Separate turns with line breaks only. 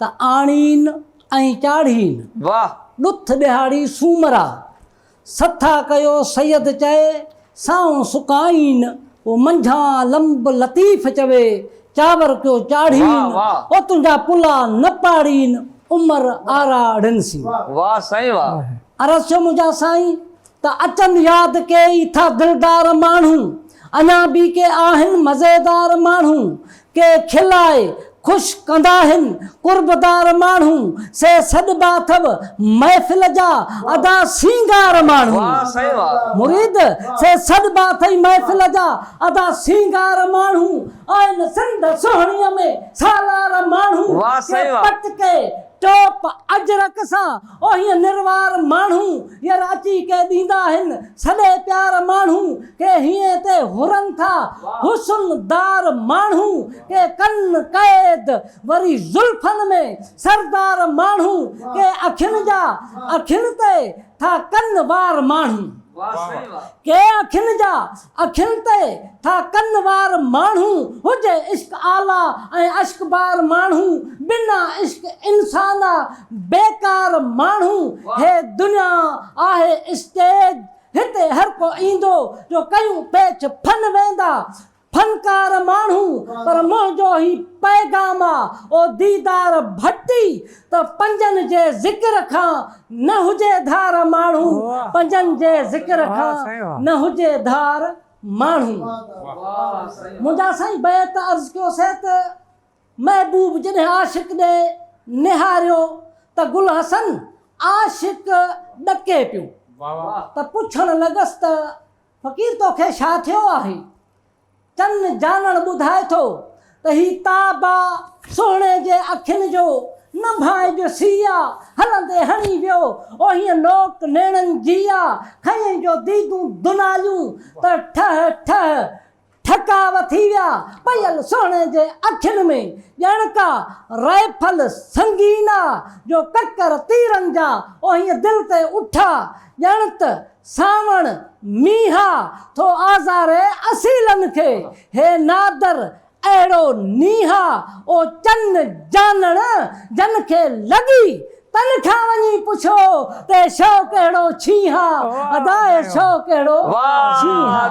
ته آڻين ۽ چاڙهين.
واھ.
ڏٿ ڏهاڙي سومرا، سٿا ڪيو سيد چئي، سائون سڪائين، او منجهان لنب لطيف چوي، چانور ڪيو چاڙهين، او تنهنجا پلا نه پاڙين، عمر آرا ڙين سين.
واھ سائين واھ.
عرض ٿيو منهنجا سائين، ته اچن ياد ڪي ئي ٿا دلدار ماڻهو، اڃا به ڪي آهن مزيدار ماڻهو، ڪي کلائي خوش ڪنداهن قربدار ماڻهو، سي سڏبا اٿو محفل جا ادا سينگار ماڻهو. مريد، سي سڏبا اٿئي محفل جا ادا سينگار ماڻهو، آهن سنڌ سهڻيء ۾ سالار ماڻهو، ڪي پٽڪي ٽوپ اجرڪ سان او هيئن نروار ماڻهو ير اچي ڪي ڏيندا هن سڏي پيار ماڻهو ڪي هيئن تي هرن ٿا حسن دار ماڻهو ڪي ڪن قيد وري زلفن ۾ سردار ماڻهو ڪي اکين جا اکين تي ٿا ڪن وار ماڻهو. ڪي اکين جا اکين تي ٿا ڪن وار ماڻهو هجي عشق اعليٰ ۽ اشڪبار ماڻهو بنا عشق انسان آ بيڪار ماڻهو هي دنيا آهي اسٽيج هتي هر ڪو ايندو جو ڪيون پيچ ڦن ويندا فنڪار ماڻهو پر منهنجو هي پيغام آ او ديدار ڀٽي ته پنجن جي ذڪر کان نه هجي ڌار ماڻهو پنجن جي ذڪر کان نه هجي ڌار ماڻهو. منهنجا سائين بيت عرض ڪيو سي ته محبوب جڏهن عاشق ڏي نهاريو ته گل حسن عاشق ڏڪي پيو ته پڇڻ لڳس ته فقير توکي ڇا ٿيو آهي؟ چن جانڻ ٻڌائي ٿو ته هي تاب آ سهڻي جي اکين جو، نه ڀانئج سي آ، هلندي هڻي ويو، او هيئن نوڪ نيڻن جي آ، کنئين جو ديدون دناليون ته ٺهه ٺهه ٺڪاء ٿي ويا، پيل سهڻي جي اکين ۾ ڄڻ ڪا رائفل سنگين آ، جو ڪڪر تيرن جا او هيئن دل تي اٺا، ڄڻ ته سانوڻ مينهن آ ٿو آزاري اصيلن کي، هي نادر اهڙو نينهن آ، او چن جانڻ جن کي لڳي تن کان وڃي پڇو ته هي شوق اهڙو ڇينهن آ، ادا هي شوق اهڙو ڇينهن آ.